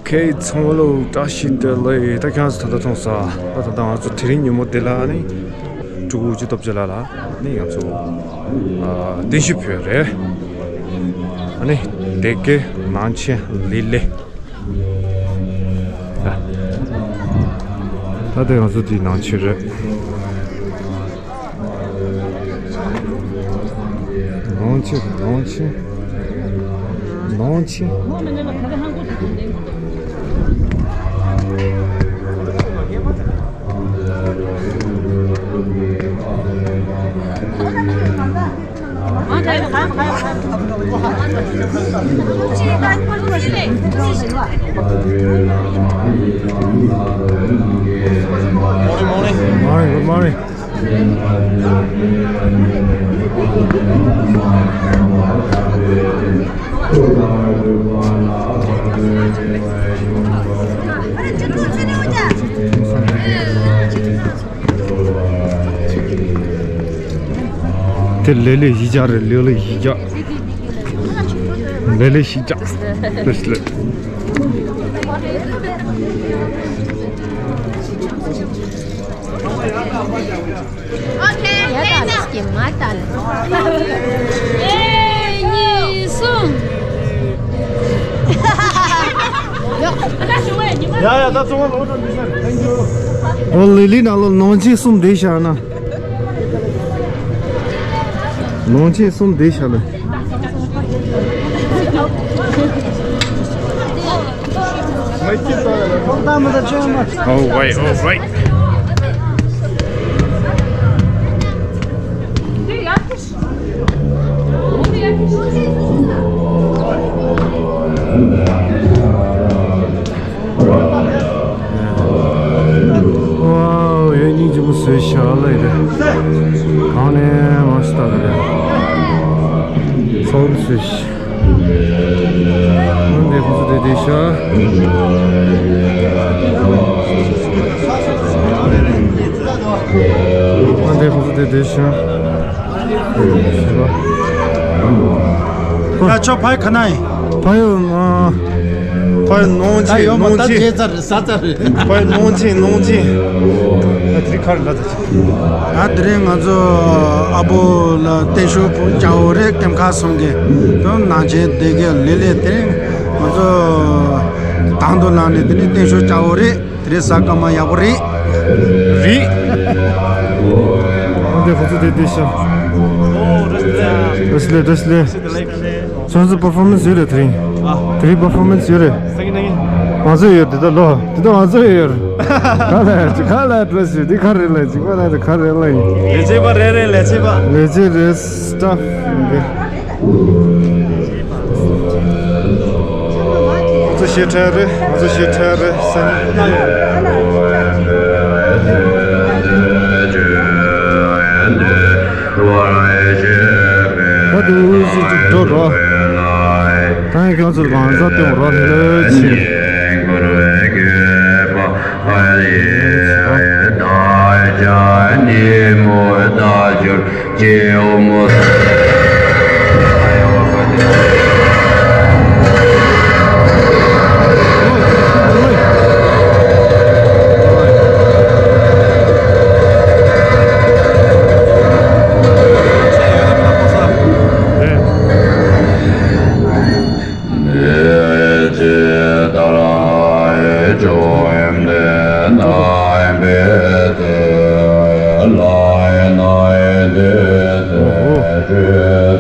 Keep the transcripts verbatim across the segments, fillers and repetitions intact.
ཁྱེད་ཚང་མ་ལ་བཀྲ་ཤིས་བདེ་ལེགས། ད་ཁྱེད་ཚོ་ད་ལྟ་མཐོང་ས། ད་ད་ལྟ་ང་ཚོ་དེ་རིང་ཉིན་མོ་འདི་ལ་ནི་ཕྲུ་གུ་ཅི་སྟོབས་ཆེ་ལ་ལ་ནི་ང་ཚོ་ཨ་གདན་ཞུ་ཕུལ་རེད། ཨ་ནི་སྡེ་དགེ་ནང་ཆེན་ལི་ལི། ད་ད་ལྟ་ང་ཚོ་དེའི་ནང་ཆེན་རེད། ནང་ཆེན་ནང་ཆེན་ནང་ཆེན། Morning, morning. Morning, good morning. དེ་ལེ་ལེ་གཞིས་ཆགས་རེད། ལེ་ལེ་གཞིས་ཆགས། ལེ་ལེ་གཞིས་ཆགས། དེ་ལེ། ཨོ་ཁེ། ཡ་ད་ལ་སྐྱེ་མ་ད་ལ། ཨེ་གཉིས་གསུམ། ཡ་ཡ། ད་ཚོང་ལོ་ཏོ་མི་ཤར། Thank you. ཨོ་ལི་ལི་ན་ལོ་ནང་ཆེན་གསུམ་བསྡད་ཤག་ན། ནང་ཆེན་གསུམ་བསྡད་ཤག་ན། All right, all right. Wow, ཡ་སྙིང་རྗེ་མོ་བཟོས་ཤག་ལ་ཡིན་ཏེ། གང་ནས་མ་ཤི་ད་ག་རེད། ཚོགས་རུ་བཟོས་ཤག་འདི་ཁོ་ཚོ་དེ་དེ་ཤག་འདི་ཁོ་ཚོ་དེ་དེ་ཤག་ཡ་ཆོ་ཕའི་ཁ་ན་ཡིན། ཕ་ཡོ། ཕ་ཡོ་ནང་ཆེན་ནང་ཆེན། ས་ཚ་རེད། ཕ་ཡོ་ནང་ཆེན་ནང་ཆེན། ད་དེ་རིང་ག་རེ་ལ་ད་ཆེ། ད་དེ་རིང་ང་ཚོ་ཨ་བོ་ལ་བརྟན་བཞུགས་བྱ་འོ་རེད། ཀེམ་ཁ་གསུམ་གི་དོན་ནང་ཆེན་སྡེ་དགེ་ལི་ལི་དེ་རིང་ང་ཚོ་དང་དུ་བླངས་ནས་དེ་ནས་བརྟན་བཞུགས་བྱ་འོ་རེད། དེ་རིང་གཟའ་སྐར་མ་ཡག་པོ་རེད། རེད། འདི་ཁོ་ཚོ་དེ་དེ་ཤག་བཀྲ་ཤིས་བདེ་ལེགས། བཀྲ་ཤིས་བདེ་ལེགས། ཁྱོད་ཚོ་པར་ཕོར་མེན་སི་ཡོད་རེད་དེ་རིང་། དེ་རིང་པར་ཕོར་མེན་སི་ཡོད་རེད། ང་ཚོ་ཡོད་དེ་ད་ལོ། དེ་ད་ང་ཚོ་ཡོད་རེད། ག་ལ་ག་ལ་བཀྲ་ཤིས་འདི་ག་རེད་ལ་ཅིག་པ་ན་དེ་ག་རེད་ལ་ཡིན། ལས་བྱེད་པ་རེད་རེད། ལས་བྱེད་པ། ལས་བྱེད་རེད། སི་ཊཕ་ཡིན་པས། ང་ཚོ་ཞེ་ཁྲལ་རེད། ང་ཚོ་ཞེ་ཁྲལ་རེད། སང་ཉིན། ད་དུ་ཞིག་ཅིག་འགྲོ་རོགས། ད་ཡིན་ཁྱོད་ཚོར་གང་ཟག་སྟོན་རོགས་ལས་ཆེ།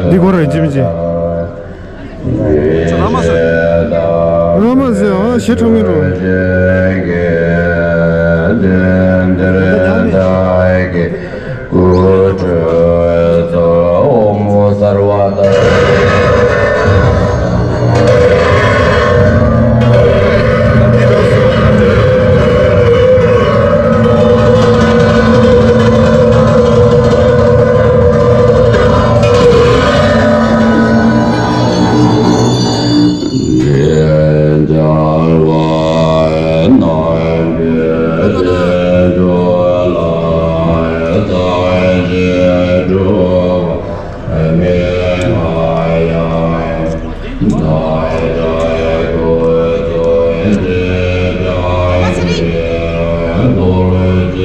འདི་གོ་ར་ཇི་མི་ཇི། ར་མ་ཟེར། ར་མ་ཟེར། ཨ་ཞེ་ཁྲོ་ངེ་རོ། ཨ་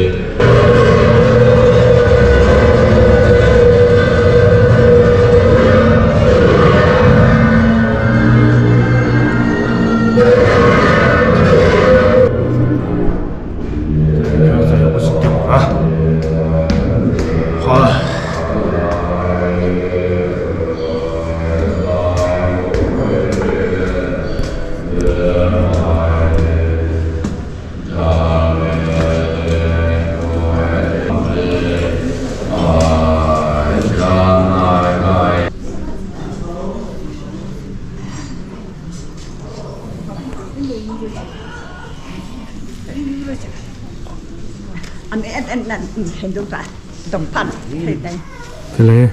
མའི་ཨ་ཨ་ཨ་ཧན་དུ་ད་དོམ་ཐན་ཧེ་ཏན། དེ་ལས།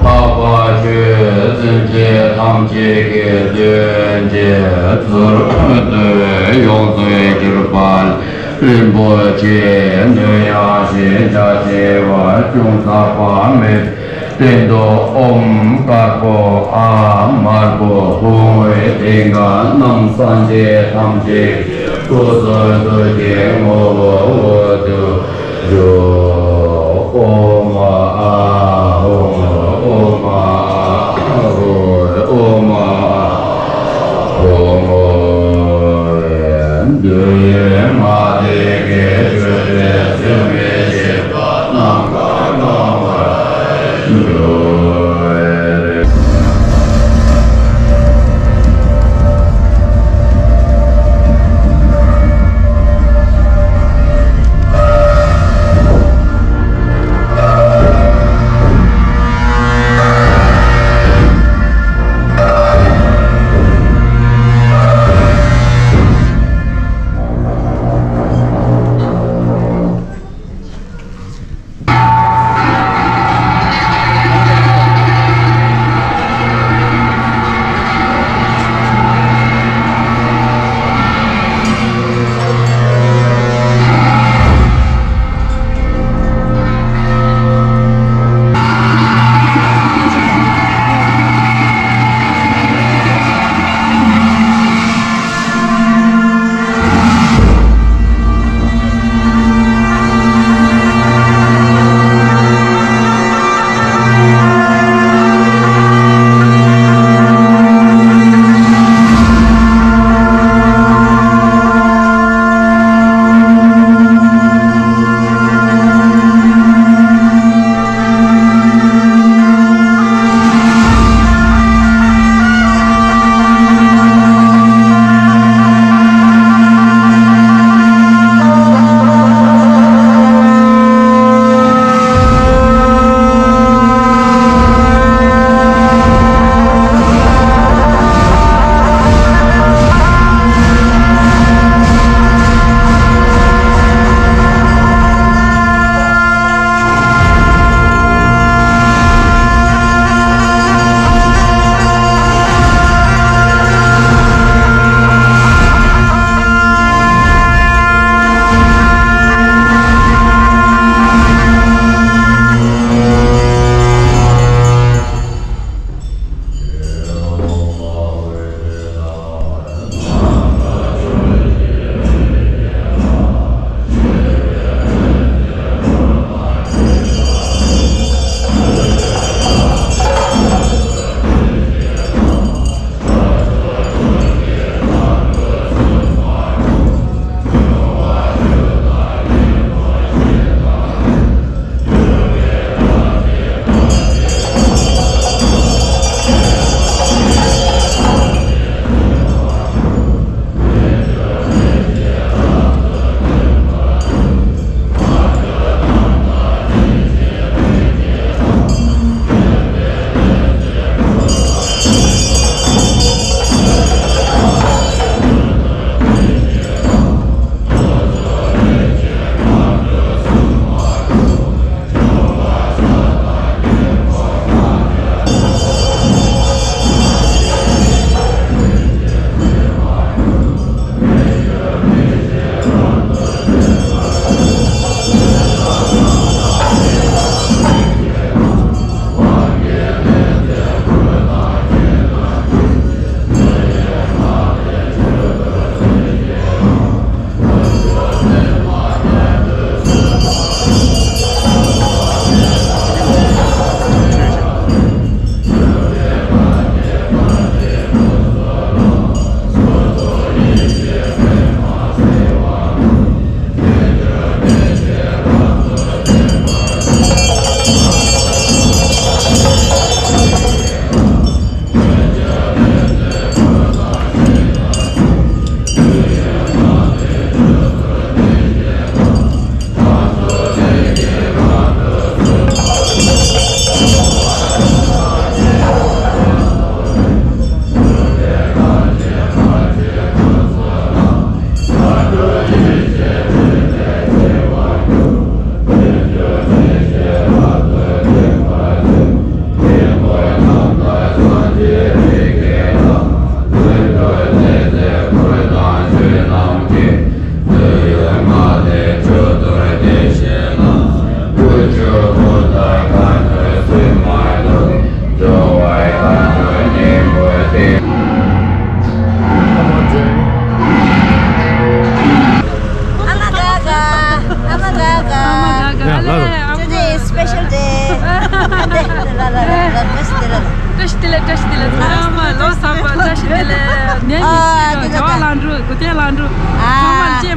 འཕགས་པ་སྤྱོད་སེམས་ཅན་ཐམས་ཅད་ཀྱི་དོན་བྱེད་ཚུལ་དུ་ཡོངས་སུ་གྱུར་པ་རིན་པོ་ཆེ་ནོད་ཡང་ཞེན་ཆགས་སྐྱེ་བ་ཅུང་ཟད་པ་མེད། སྟེང་དུ་ཨོཾ་དཀར་པོ་ཨ་དམར་པོ་ཧཱུྃ་ཡི་ལྡན་ཁ་རྣམས་སངས་རྒྱས་ཐམས་ཅད་སྐུ་གསུང་ཐུགས་ཀྱི་ངོ་བོ་དབུས་སུ་བཞུགས། ཨོཾ་ཨཱཿཧཱུྃ། ཨོཾ་ཨཱཿཧཱུྃ། ཨོཾ་ཨཱཿཧཱུྃ། འདོད་ཡོན་མ་དག་གི་མཆོད་པའི་ཚིག་མི་ཤེས་པ་རྣམས་ཀྱང་གནང་བར་ཞུ།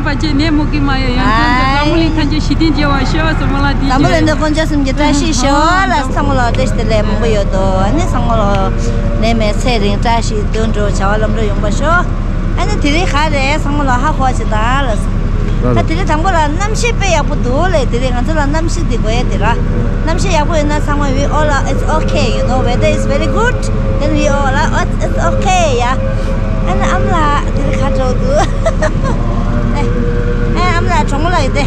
པ་ཅན་ནད་མུག་གི་མ་ཡོང་ཡང་ཀུན་ཏུ་འཛམ་བུ་གླིང་ཐམས་ཅད་ཞི་བདེ་འཇལ་བར་ཤོག་ཟེར་མོ་ལ་འདི་འཛམ་བུ་གླིང་དུ་དཀོན་མཆོག་གསུམ་གྱི་བཀྲ་ཤིས་ཤོག་ལ་ཚང་མ་ལ་བཀྲ་ཤིས་བདེ་ལེགས་མང་པོ་ཡོད་དོ། ཨ་ནི་ཚང་མ་ལ་ནད་མེད་ཚེ་རིང་བཀྲ་ཤིས་དོན་འགྲུབ་བྱ་བ་ལམ་འགྲོ་ཡོང་བར་ཤོག་ཨ་ནི་དེ་རིང་ག་རེ་ཚང་མ་ལ་ཧ་གོ་ཅི་དང་ལ། ད་དེ་རིང་དང་པོ་ལ་གནམ་གཤིས་དཔེ་ཡག་པོ་འདུག་ལེ། དེ་རིང་ང་ཚོ་ལ་གནམ་གཤིས་འདི་དགོས་ཡ་དེ་ར། གནམ་གཤིས་ཡག་པོ་ཡོད་ན་ཚང་མ་we all are, it's okay, you know, weather is very good, then we all are, it's, it's okay, yeah. ཨ་ནི་ཨ་མ་ལགས་དེ་རིང་ག་འགྲོ་འདུག་ཨ་ཨ་མ་ལགས་གྲོགས་མོ་ལགས་ཡོད་དེ།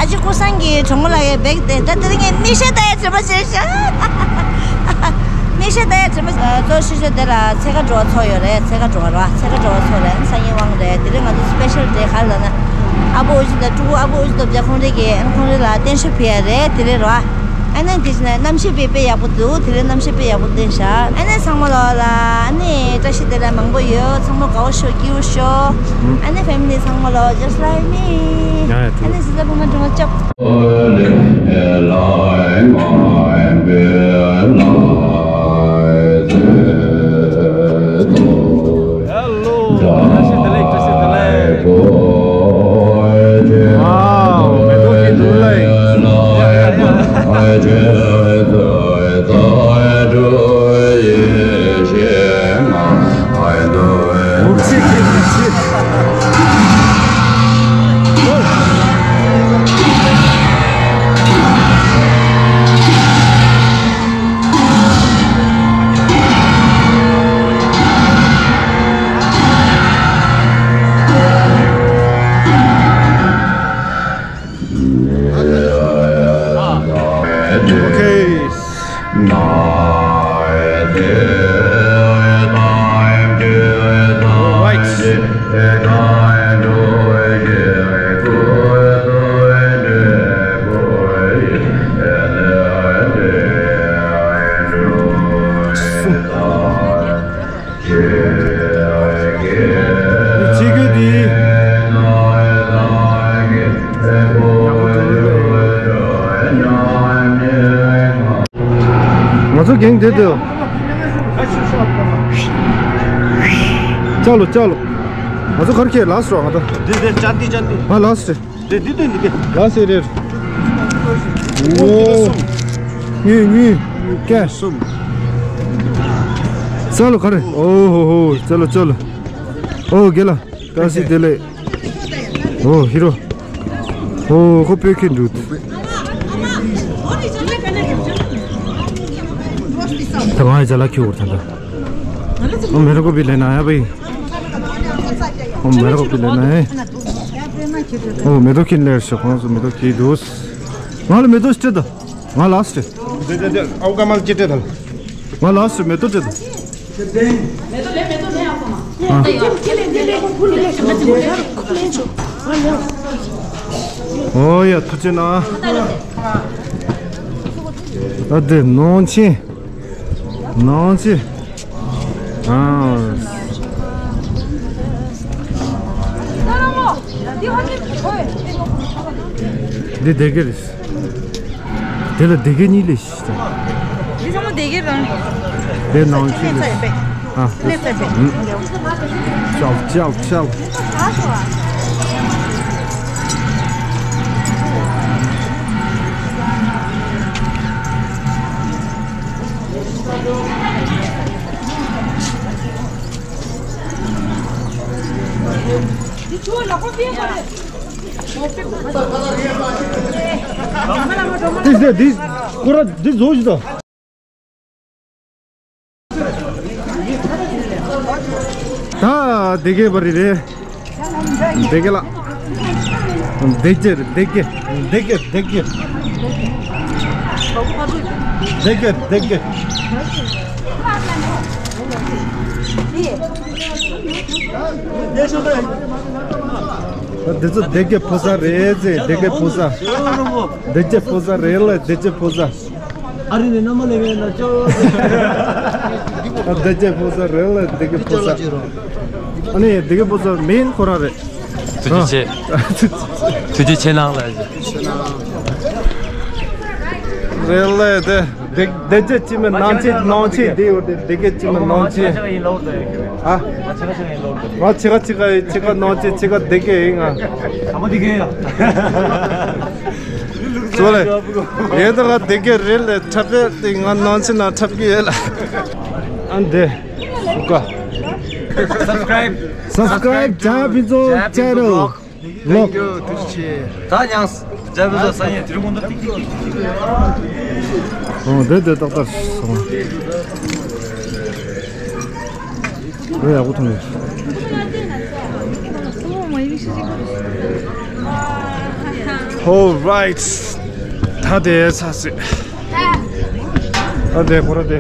ཨ་ཅེ་ཀུ་སང་གི་གྲོགས་མོ་ལགས་ཡོད་བེག་དེ། ད་དེ་རིང་ངས་མིག་ཤེལ་ལྟ་ཡ་དྲན་པ་བྱས་ཤག་མིག་ཤེལ་ལྟ་ཡ་དྲན་པ། གཙོ་ཆེ་ཤོས་དེ་ལ་འཚོལ་ཁ་འགྲོ་བ་ཚོ་ཡོད་རེད། འཚོལ་ཁ་འགྲོ་བ་ར། འཚོལ་ཁ་འགྲོ་བ་ཚོ་རེད། སང་ཉིན་དབང་རེད། དེ་རིང་ང་ཚོ་སི་པེ་ཤལ་ཌེ་ག་རེ་ལབ་ན། ཨ་བོ་ཨུ་ཅུ་དང་ཕྲུ་གུ་ཨ་བོ་ཨུ་ཅུ་དང་བརྒྱ་ཁོང་རེ་གི་ཨན་ཁོང་རེ་ལ་སྟོན་ཤོག་ཕུལ་ཡ་རེད། དེ་རེད་ར། ཨ་ནི་དེ་བཞིན་གནམ་གཤིས་དཔེ་དཔེ་ཡག་པོ་འདུག་དེ་རིང་གནམ་གཤིས་དཔེ་ཡག་པོ་བསྟན་ཤག་ཨ་ནི་ཚང་མ་ལོ་ལ་ཨ་ནི་བཀྲ་ཤིས་བདེ་ལེགས་མང་པོ་ཡོད། ཚང་མ་དགའ་བོ་ཤོག་སྐྱིད་པོ་ཤོག་ཨ་ནི་ཕེ་མི་ལི་ཚང་མ་ལོ། Just like me. ཡ་ཡ། ཨ་ནི་སི་ཛ་བུ་མ་འགྲོ་མ་ཅོག Hello. བཀྲ་ཤིས་བདེ་ལེགས། བཀྲ་ཤིས་བདེ་ལེགས། Wow, མེ་ཏོག་གི་འདུག་ལེ། འུག་ཆེ་གི་འུག་ཆེ། Okay. Right. ཆེ་གེ་དེ། ང་ཚོ་གེང་དེ་དུ། ཅག་ལོ་ཅག་ལོ། ང་ཚོ་གར་ཁྱེར་ལགས་སོ་ང་ད། དེ་དེ་ཅག་དེ་ཅག་དེ། ང་ལགས་སོ། དེ་དེ་དེ་དེ། ལགས་སོ་རེད། ཨོ། ངུས་ངུས། ཀེ། ཅག་ལོ་ག་རེ། ཨོ་ཧོ་ཧོ། ཅག་ལོ་ཅག་ལོ། ཨོ་རྒན་ལགས། བཀྲ་ཤིས་བདེ་ལེགས། ཨོ་ཧི་རོ། ཨོ་ཁོ་སྤོས་ཁེ་འདུག་ད་གང་ཡ་ཅ་ལག་ཁྱུ་བར་ཐང་ད། ཨོ་མེ་ར་ཀོ་པི་ལེ་ན་ཡ་བའི། ཨོ་མེ་ར་ཀོ་པི་ལེ་ན་ཡ། ཨོ་མེ་ཏོག་ཁྱེར་ལེར་ཤོག་ཁོང་ཚོ་མེ་ཏོག་ཁྱེར་འདུག་ང་ལ་མེ་ཏོག་སྤྲད་ད། ང་ལགས་སོ། དེ་དེ་དེ་ཨའུ་ཀ་མལ་ཅི་སྤྲད་དང་། ང་ལགས་སོ་མེ་ཏོག་སྤྲད་དང་། ཨ། ཨོ་ཡ་ཐུགས་རྗེ་གནང་། ཨ་དེ་ནང་ཆེན། ནང་ཆེན། ཨ། འདི་སྡེ་དགེ་རེད། དེ་ལ་སྡེ་དགེ་གཉིས་ལས་ཤི། འདི་ཚང་མ་སྡེ་དགེ་རང་། དེ་ནང་ཆེན་རེད། ཨ། ཅལ་ཅལ་ཅལ། འདི་འདི་འདི་ཁོ་ར་འདི་བཟོ་ཞིག་དང་། ད་སྡེ་དགེ་བ་རེད་རེད། སྡེ་དགེ་ལགས། སྡེ་དགེ་རེད་སྡེ་དགེ། སྡེ་དགེ་སྡེ་དགེ། སྡེ་དགེ་སྡེ་དགེ། འདི་ཚོ་སྡེ་དགེ་ཕོ་གསར་རེད་ཟེར། སྡེ་དགེ་ཕོ་གསར། སྡེ་དགེ་ཕོ་གསར་རེད་ལ་སྡེ་དགེ་ཕོ་གསར། ཨ་རི་ནས་མནའ་མ་ལེན་མཁན་ན་ཅོ། ཨ་སྡེ་དགེ་ཕོ་གསར་རེད་ལ་སྡེ་དགེ་ཕོ་གསར། ཨ་ནི་སྡེ་དགེ་ཕོ་གསར་མིན་ཁོ་རང་རེད། ཐུགས་རྗེ་ཆེ། ཐུགས་རྗེ་ཆེ་གནང་ལ། རེད་ལེ་དེ། དེ་དེ་ཅི་ཅི་མི་ནང་ཆེ་ནང་ཆེ་དེ་ཡོད་དེ་དེ་གེ་ཅི་མི་ནང་ཆེ། ཨ། ང་ཆེ་ག་ཆེ་ག་ཡིན་ལོ་དེ། ང་ཆེ་ག་ཆེ་ག་ཆེ་ག་ནང་ཆེ་ཆེ་ག་དེ་གེ་ཡིན་ང་། ཨ་མ་དེ་གེ་ཡ། སོ་ལེ། ཡེ་ད་ག་དེ་གེ་རེད་ལེ། འཁྲབ་པའི་དེ་ང་ནང་ཆེ་ན་འཁྲབ་གི་ཡོད་ལ། ཨ་འདི། སུ་ཀ། Subscribe. Subscribe to Japanese channel. Thank you. ཐུགས་རྗེ་ཆེ། ད་ཡང་རྒྱ་བོད་ས་ཡན་དེ་རུ་ཀོང་ད་ཏིག་ཏིག་ཏིག་ཏིག་ཏིག་ཨོ་དེ་དེ་ཏག་ཏག་སོང་། དེ་ཡག་པོ་མཐོང་ཡོད། All right. ད་དེ་ཚ་སྲིད། ད་དེ་ཁོ་ར་དེ།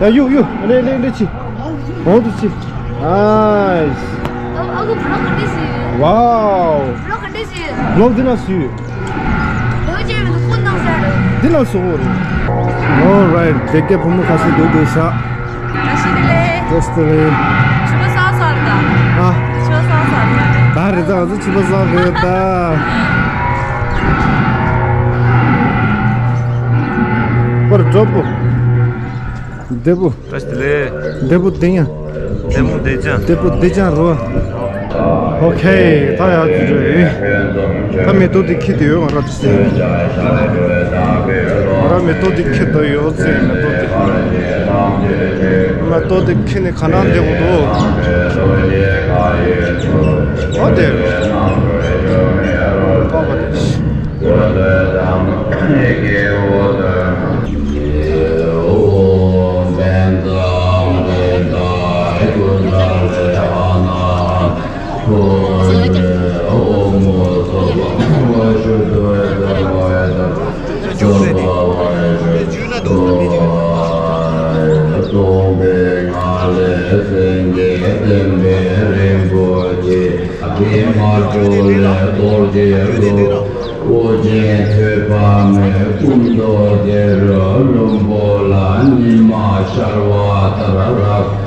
ད་ཡུ་ཡུ་ལེ་ལེ་ལེ་ཆི། འོ་དུ་ཆི། Nice. ཨ་ཁུ་བི་ལོག་ག་འདྲ་ཞིག Wow. བི་ལོག་ག་འདྲ་ཞིག་བི་ལོག་འདི་ན་སུ། ལོ་ཅེ་མི་འདུག་ཁོ་ནང་ཟེར་རེད། འདི་ན་སུ་བོ་རེད། All right. དེ་གའི་བུ་མོ་ཁ་ཤས་འདུག་འདུག་ཤག་བཀྲ་ཤིས་བདེ་ལེགས། བཀྲ་ཤིས་བདེ་ལེགས། ཕྱུ་པ་ཟ་ཚར་ད། ཨ། ཕྱུ་པ་ཟ་ཚར་ད། ད་རེད་ད། ང་ཚོ་ཕྱུ་པ་ཟ་དགོས་ད། པར་གྲོགས་པོ། བདེ་པོ། བཀྲ་ཤིས་བདེ་ལེགས། བདེ་པོ་བདེ་ཡ། བདེ་མོ་བདེ་ཅང་། བདེ་པོ་བདེ་ཅང་རོ། ཨོ་ཁེ། ད་ཡར་ཅི་རེད། ད་མེ་ཏོག་འདི་ཁྱེར་དུ་ཡོད། ང་ར་ཏི་སེ། ང་ར་མེ་ཏོག་འདི་ཁྱེར་དུ་ཡོད་ཟེར། མེ་ཏོག་འདི། མེ་ཏོག་འདི་ཁྱེར་ནས་ག་ན་བསྡད་དགོས་འདུག་ཨོ་དེ། ཨོ་ག་དེ། ཨོ་རྒྱན་ཐོད་པ་མེ་སྐུ་མདོག་དེ་རུ་ལྷུན་པོ་ལ་ཉི་མ་ཤར་བ་ལྟར་རབ།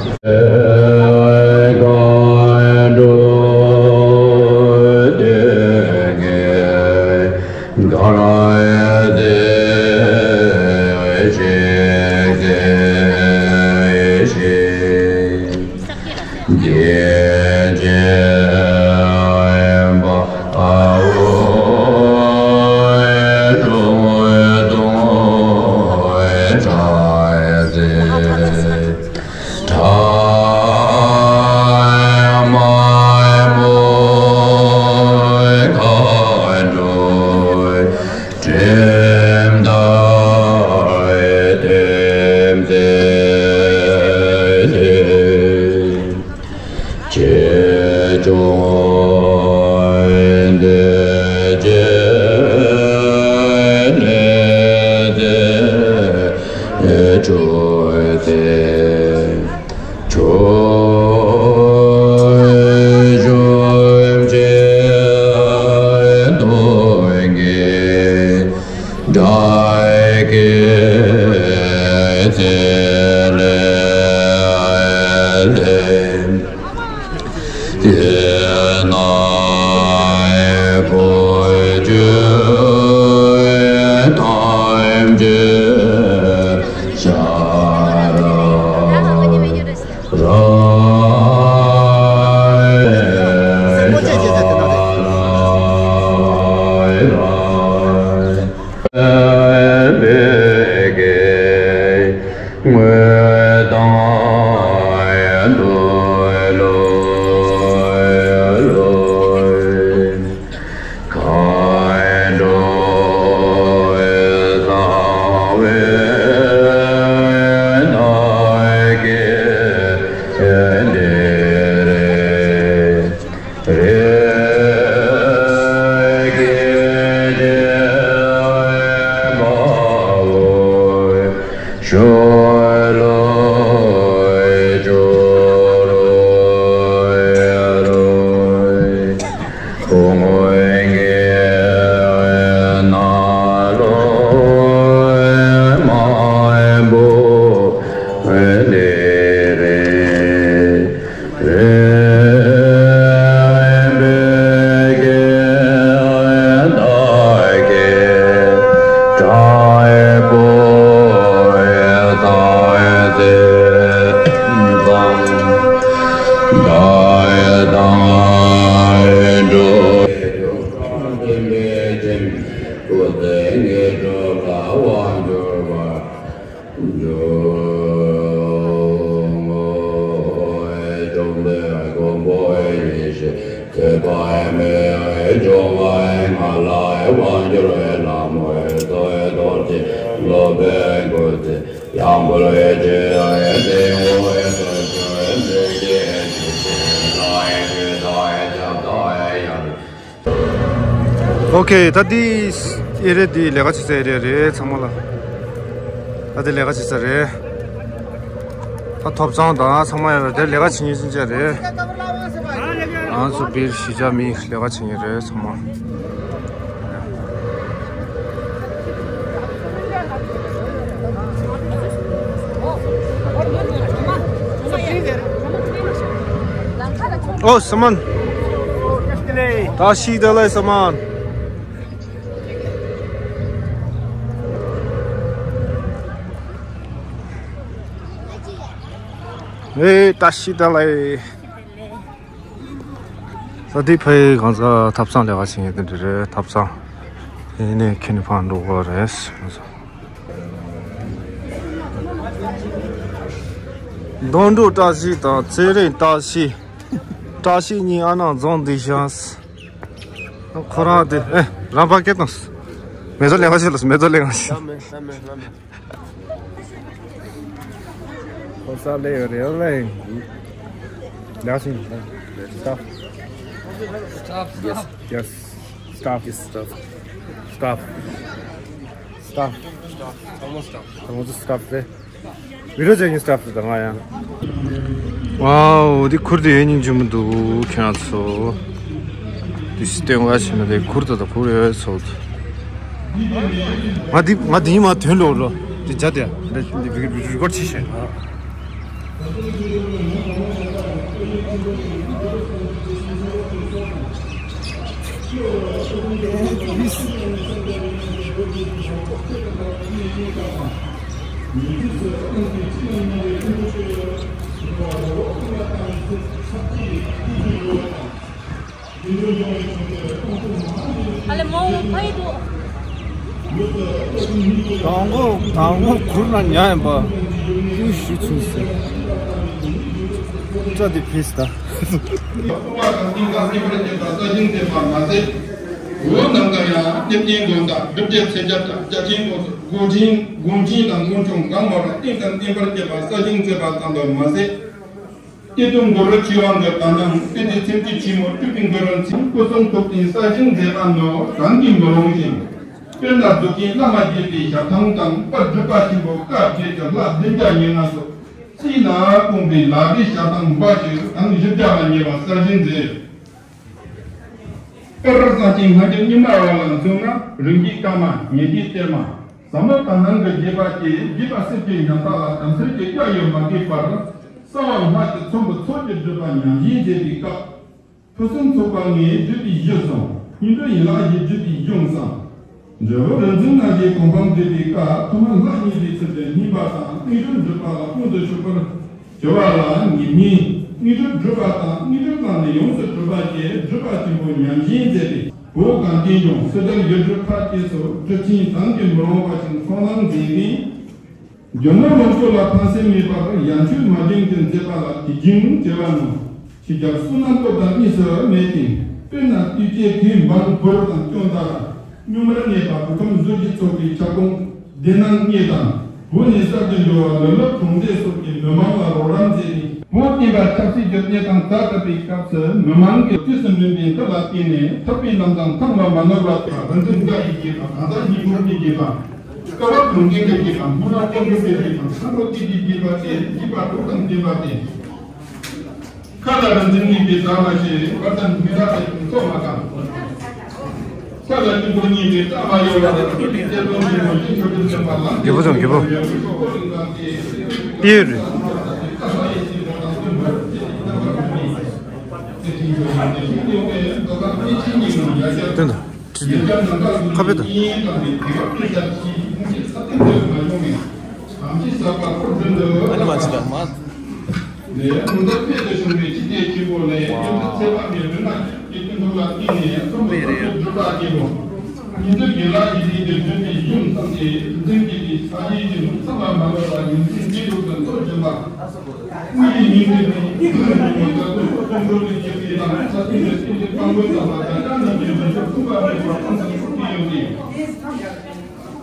ཨོ་ཁེ། ད་འདི་ཨེ་རི་ཡ་འདི་ལས་ཀ་བྱེད་ས་ཨེ་རི་ཡ་རེད། ཚང་མ་ལ། ད་འདི་ལས་ཀ་བྱེད་ས་རེད། ད་ཐོབ་ཚང་དང་ཚང་མ་ཡར་དེར་ལས་ཀ་བྱེད་མཁན་ཅིག་རེད། ང་ཚོ་བིར་གཞིས་ཆགས་མི་ལས་ཀ་བྱེད་མཁན་རེད་ཚང་མ། ཨོ་སི་མན། ཏ་ཤི་ཏ་ལའི་སི་མན། ཨེ་ཏ་ཤི་ཏ་ལའི། ས་དེ་ཕའི་གང་ཟག་ཐབ་ཚང་ལས་ཀ་བྱེད་མཁན་དེ་འདྲ་རེད། ཐབ་ཚང་ཡིན་ནས་ཁྱེད་ནི་ཕར་འགྲོ་དགོས་རེད། དོན་གྲུབ་བཀྲ་ཤིས་དང་ཚེ་རིང་བཀྲ་ཤིས། བཀྲ་ཤིས་གཉིས་ཨ་ནང་རྫོང་འདི་ཤང་། ཁོ་རང་དེ་ཨེ་རང་ཕ་སྐད་བཏང་། མེ་ཏོག་ལེན་ག་ཤི་ལ་མེ་ཏོག་ལེན་ག་ཤི། ལྷམ་མེ་ལྷམ་མེ་ལྷམ་མེ། ཁོ་ས་ལེ་ཡོད་རེད་ལེ། ལགས་སོ། Staff. Yes. Yes. Staff. Yes, staff. Staff. Staff. Staff. Almost staff. Almost staff རེད། བི་ཌིའོ་ཅན་གྱི་སི་ཊཕ་དང་ང་ཡང་། ཝའོ། འདི་ཁུར་དེ་ཡོད་སྙིང་རྗེ་མོ་འདུག་ཁྱེད་རང་ཚོ། དུས་སྟོན་ག་བྱས་ན་དེ་ཁུར་དེ་དང་ཁུར་ཡོད་ཚོ། ང་འདི་ང་འདི་ཉི་མ་དོན་ལོག་ལོ། འདི་བྱ་དེ་རེ་རེ་ཀོར་ཌི་བྱེད་ཤེས། དང་པོ་དང་པོ་གུར་ན་ཉལ་ཡིན་པ། ཀུ་ཤུ་ཆུང་ཟེར། སྐྲ་དེ་ཕིས་ད། ལྟུང་བ་དང་རྟེན་ཁ་སྲིད་པར་བཅས་པ་གསར་བཞེངས་མཛད་པ་མ་ཟད། འོད་ནམ་མཁའ་ཡང་། གནས་བརྟན་དགོན་བདག་སྒྲུབ་བརྒྱུད་ཚེ་རྒྱལ་དང་རྒྱ་ཆེན་དགོན་སོགས་དགོན་ཆེན་དགོན་ཆེན་དང་དགོན་ཆུང་གང་མང་རུ་རྟེན་དང་བརྟེན་པར་བཅས་པ་གསར་བཞེངས་མཛད་པ་ཙམ་དུ་མ་ཟད། གཏེར་སྟོན་གུ་རུ་ཆོས་དབང་གི་དག་སྣང་དཔེ་དེབ་ཚེམས་ཅན་ཆེན་མོ་སྤྲུལ་པའི་གུ་རུ་མཚན་སྐུ་གསུང་ཐུགས་རྟེན་གསར་བཞེངས་མཛད་པ་ནི་བྲན་གྱིས་མི་ལོངས་ཤིང་། དཔེར་ན་རྫོགས་ཆེན་བླ་མ་དགྱེས་པའི་ཞལ་ཐང་དང་། དཔལ་སྒྲུབ་པ་ཆེན་པོ་བཀའ་བརྒྱད་ཀྱི་ལྷ་བདུན་བརྒྱ་ཉེར་ལྔ་སོགས་རྩིས་ལ་སྤུངས་པའི་ལག་བྲིས་ཞལ་ཐང་འབའ་ཞིག་གྲངས་བཞི་བརྒྱ་ལ་ཉེ་བ་གསར་བཞེངས་མཛད། དཔེར་གསང་ཆེན་སྔ་འགྱུར་རྙིང་མ་བ་ལ་མཚོན་ན། རིམ་གྱིས་བཀའ་མ། ཉེ་གིས་གཏེར་མ། ཟབ་མོ་དག་སྣང་གི་རྒྱས་པ་བཅས་རྒྱས་པ་གསེར་གྱི་ཉམས་ཐག་ལ་དམ་སེལ་གྱི་གཡའ་ཡོལ་མ་གོས་པར། གསང་བ་སྔགས་ཀྱི་ཚོམ་བུ་ཚོགས་ཀྱིས་སྒྲུབ་པ་ཉམས་བཞེས་མཛད་པའི་སྐབས། ཕུན་སུམ་ཚོགས་པ་ལྔས་སྒྲུབ་པའི་གཞི་བཟུང་། སྙིང་པོ་ཡན་ལག་བཞིས་སྒྲུབ་པའི་གཞུང་བསྲངས། འབྲས་བུ་རིག་འཛིན་རྣམ་བཞིའི་གོ་འཕང་བསྡུས་པའི་སྐབས། ཐོག་མར་ལྷ་གཉིས་པའི་ཚུལ་དུ་བསྙེན་པ་དང་དངོས་གྲུབ་སྒྲུབ་པ་ལ་དཔུང་དུ་ཆུད་པར་གྱུར་པ་ལ་ཉེ་བསྙེན། དངོས་གྲུབ་སྒྲུབ་པ་དང་དངོས་གྲུབ་བླངས་ནས་ཡོངས་སུ་གྲུབ་པ་བཅས་སྒྲུབ་པ་ཆེན་པོ་ཉམས་བཞེས་མཛད་པས། བོད་གངས་ཅན་ལྗོངས་སུ་དར་ཡུལ་གྲུ་ཁག་བཅས་སུ་གྲུབ་ཆེན་བྲན་གྱིས་མི་ལོངས་པ་ཞིག་འཚོ་སྣང་མཛད་མཁན། རྒྱུ་ནོར་ལོངས་སྤྱོད་ལ་ཕངས་སེམས་མེད་པར་ཡར་མཆོད་མར་བརྒྱན་གྱིས་མཛད་པ་ལ་དེ་བཞིན་བྱེད་པ་ནི། ཕྱི་རྒྱལ་བསོད་ནམས་སྟོབས་དང་གཉིས་སུ་མེད་ཅིང་། དཔེར་ན་ལྟོས་བཅས་གོས་འབར་འབུར་དང་སྐྱོན་དར། སྨྱུག་མར་གནས་པ་བོད་ཁམས་བཟོ་བཅོས་ཚོགས་པའི་ཁྱབ་ཁོངས་སྡེ་ནང་གཉིས་དང་། བོད་ནས་གསར་དུ་འབྱོར་བ་ལོ་ལོན་གྲོང་རྡལ་སོགས་ཀྱི་མི་མང་ལ་རོགས་རམ་མཛད་ནས། བོད་བསྟན་པ་ཆབ་སྲིད་ཀྱི་གནས་སྟངས་གསར་གྲུབ་པའི་སྐབས་སུ་མི་མང་གི་དུས་སུ་འདྲེན་པའི་མཐུ་ལ་བརྟེན་ནས་ཐུབ་པའི་ལམ་དང་ཐབས་ལ་མ་ནོར་བ་དང་། རིག་འཛིན་བཀའ་ཡི་དགྱེས་པ། གང་ཟག་སྙིང་པོ་ལྔའི་དགྱེས་པ། སྐལ་བ་གྲོང་ཁྱེར་གྱི་དགྱེས་པ། སྨོན་ལམ་དཔལ་འབྱོར་གྱི་དགྱེས་པ། ཚངས་པ་སྤྱོད་པའི་དགྱེས་པ་སྟེ་དགྱེས་པ་དྲུག་དང་ལྡན་པ་སྟེ། ཁ་ལ་རིག་འཛིན་གཉིས་ཀྱི་ཟ་མ་ཞེས། བར་དང་སྨེ་རག་གི་ཚོགས་མ་དང་། ས་ལ་སྙིང་པོ་གཉིས་ཀྱི་རྟགས་མ་ཡོད་པ་དང་། ཐུགས་ཀྱི་གཏེར་སྟོན་ཆེན་མོ་ཡིད་འཕྲོག་གི་སེམས་པ་ལ། རྒྱལ་པོ་ཚང་རྒྱལ་པོ། ཡོད་པའི་ཤོག་གོ་རིག་པ་སྟེ། ཨེ་རེད། དེ་ལ། ཁ་བེ་ད། ཨ་ནི་མ་ཅི་ད་མ།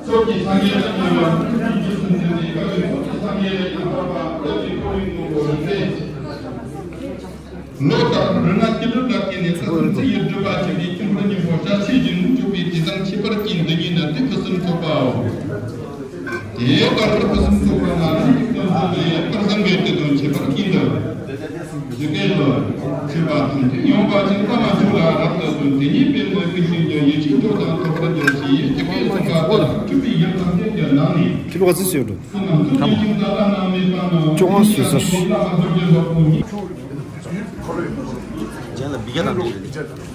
ཚོགས་ཀྱི་སངས་རྒྱས་ལ་བརྟེན་པ། ཐུགས་རྗེ་ཆེན་ཟེར་ནས་དགའ་བའི་ཚོགས་ཀྱི། ལོ་ལྟར་རི་ང་སྐྱིད་སྡུག་ལ་བརྟེན་ནས་ས་སུམ་ཚེ་ཡི་སྒྲུབ་པ་བྱེད་པའི་ཁྱིམ་ཕུག་སྙིང་པོ་བཀྲ་ཤིས་རྒྱུན་དུ་འཇུག་པའི་དེ་དང་ཁྱད་པར་གྱི་འདི་ཉིད་ནི་དེ་ཕུན་སུམ་ཚོགས་པའོ། དེའི་བར་དུ་ཕུན་སུམ་ཚོགས་པ་ན་རང་གི་དོན་གསུམ་ལས་པར་སངས་རྒྱས་དེ་དང་ཁྱད་པར་གྱི་འདི། ཇི་སྐད་དུ། མཆོད་པ་ཐམས་ཅད་ཡོང་བ་ཅིག་བླ་མ་མཆོག་ལ་རབ་ཏུ་བསྟོད། དེ་ཉིད་པའི་མོས་གུས་ཤིང་གྱུར་ཡིད་ཆེས་མཆོག་དང་ཐོབ་པར་འགྱུར་ཞེས་ཇི་སྐད་གསུངས་པ་ལྟར་སྤྲུལ་པའི་ཡུལ་ཐམས་ཅད་ཀྱི་ནང་ནས། ཁྱི་ལོ་ག་ཚོད་ཞིག་ཡོད་འགྲོ། ཐ་མ། བཅོ་ལྔ་བཟོས་ཚར། གཞན་ལ་འབུད་རྒྱག་དང་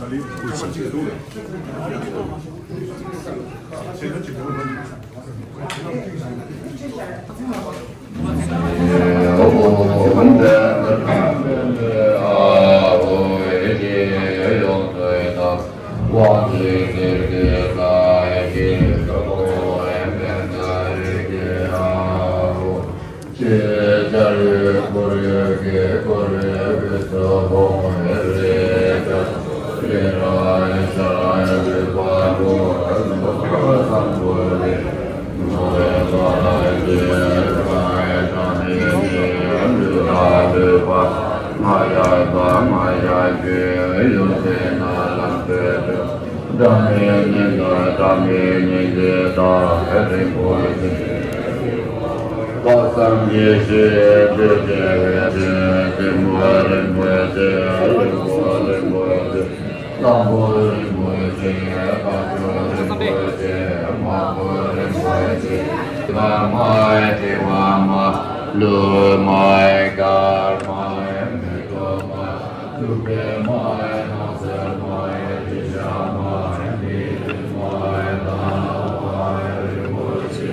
འབྲེལ་ཡོད་རེད། བསམ་གྱིས་ཤིན་ཏུ་དགྱེས་པའི་ཚེ། ཐིམ་ཕུག་རིན་པོ་ཆེ། ལྷུན་པོ་རིན་པོ་ཆེ། བློན་པོ་རིན་པོ་ཆེ། བཀའ་བརྒྱུད་རིན་པོ་ཆེ། མ་བུ་རིན་པོ་ཆེ། ལྷ་མ་དྲི་བ་མ། ཀླུ་མ་སྐར་མ། མེ་ཏོག་མ། ཐུབ་པའི་མ། སྣང་སྲིད་མ། དྲི་ཞིམ་མ། མི་ལུས་མ། ལྷ་མ་རིན་པོ་ཆེ།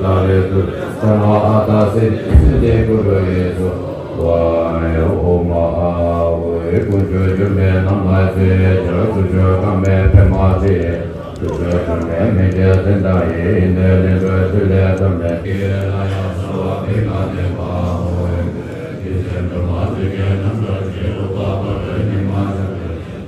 ཏཱ་རེ་ཏུ་རེ་སྭཱ་ཧཱ། ཨ་ཏཱ་སིདྡྷི་སིདྡྷི་ཀུ་རུ་ཡེ་སྭཱ་ཧཱ། ཨོཾ་ཨཱཿཧཱུྃ། དཀོན་མཆོག་གཞོན་པའི་ནམ་མཁའ་ཚེས་བྱ། དཀོན་མཆོག་དཀར་མོའི་པདྨ་སྤྱན། དཀོན་མཆོག་གཞོན་པའི་མིག་གི་ཟེར་ལྟ་ཡིས། ཡེ་ནས་ལེགས་པའི་ཚུལ་ལས་བསྟོད་པའི། ཀྱེ་ལ་ཡ་སརྦ་བི་གྷ་ནེ་བྷ་ཝེ། ཡེ་ཤེས་སྒྲོན་མ་ཚིག་གི་རྣམ་གྲངས་ཀྱིས། རོལ་པ་བར་དོའི་ཉི་མ་ཤར་བས།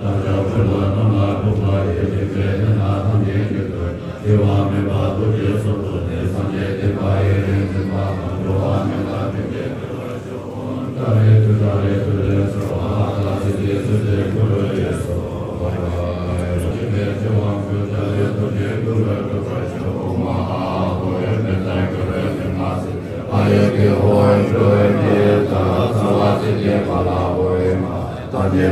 དམ་བཅའ་བོར་བ་རྣམས་ལ་ཕོག་པ་ཡི། སྡིག་པའི་ཉེས་དག་ཐམས་ཅད་གྱུར་ཏོ། སྐྱེ་བ་མེད་པ་རྡོ་རྗེ་སྲོག་ཏུ་གནས། སངས་རྒྱས་བསྟན་པ་ཡུན་རིང་འཛིན་པ་དང་། འགྲོ་བ་མི་ལ་ཕན་བདེ་སྩོལ་བར་ཤོག། ཏཱ་རེ་ཏུ་རེ་ཏུ་རེ་སྭཱ་ཧཱ། ཨ་ཏཱ་སིདྡྷི་སིདྡྷི་ཀུ་རུ་ཡེ་སྭཱ་ཧཱ། ཨོཾ་ཨཱཿཧཱུྃ། ཨོཾ་ཨཱཿཧཱུྃ། ཨ་ཏཱ་སིདྡྷི་